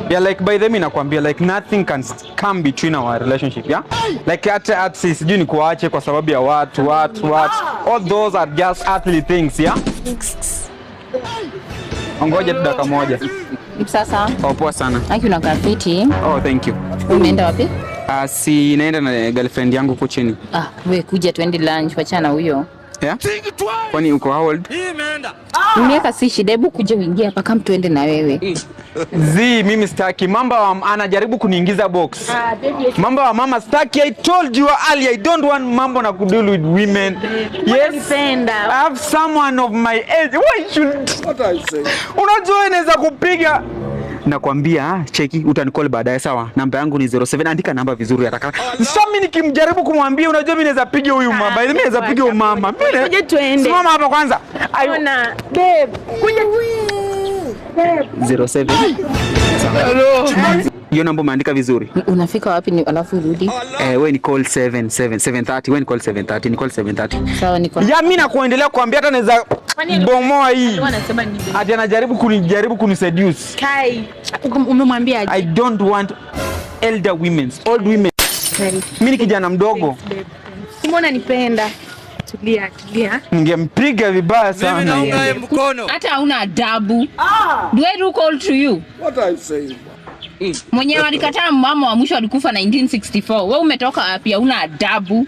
Yeah, like by the way nakwambia, like nothing can come between our relationship, yeah? Like hata sijui nikuache kwa sababu ya watu, what what. All those are just earthly things, yeah? Ngoja tu dakika moja. Sasa. Oh, poa sana. Aki, unakaa fiti. Oh, thank you. Umeenda wapi? Si naenda na girlfriend yangu huko chini. Ah, we kuja tuende lunch, wachana na huyo. Yeah? Kwani uko how old? Miaka si shida, hebu kuja uingie hapa kama tuende na wewe. Z, mimi sitaki. Mambo wa, anajaribu kuniingiza box. Mambo wa mama sitaki. I told you earlier, I don't want mambo na kudeal with women. Yes. I have someone of my age. Why should What are you saying? Unajua inaweza kupiga. Nakwambia, cheki, utanicall baadaye, sawa? Namba yangu ni 07. Andika namba vizuri haraka. Sasa mimi nikimjaribu kumwambia, unajua mimi naweza piga huyu mama. Mimi naweza piga huyu mama. Mimi Kuja tuende. Simama hapa kwanza. Ona, babe, kuja. 07. Hiyo namba umeandika vizuri. Unafika wapi ni alafu urudi? Eh, we ni call 7 7 7:30. We ni call 7:30. Ni call 7:30. Sawa, niko. Ya mimi na kuendelea kuambia hata naweza bomoa hii. Anasema ni Ati anajaribu kunijaribu kuniseduce. Kai. Umemwambia aje? I don't want elder women, old women. Mimi ni kijana mdogo. Simona nipenda. Tulia, tulia. Ningempiga vibaya Mimi sana. naunga yeye mkono. Hata hauna adabu. Do I look old to you? What are you saying? Mwenye alikataa mama wa mwisho alikufa 1964. Wewe umetoka wapi? Hauna adabu.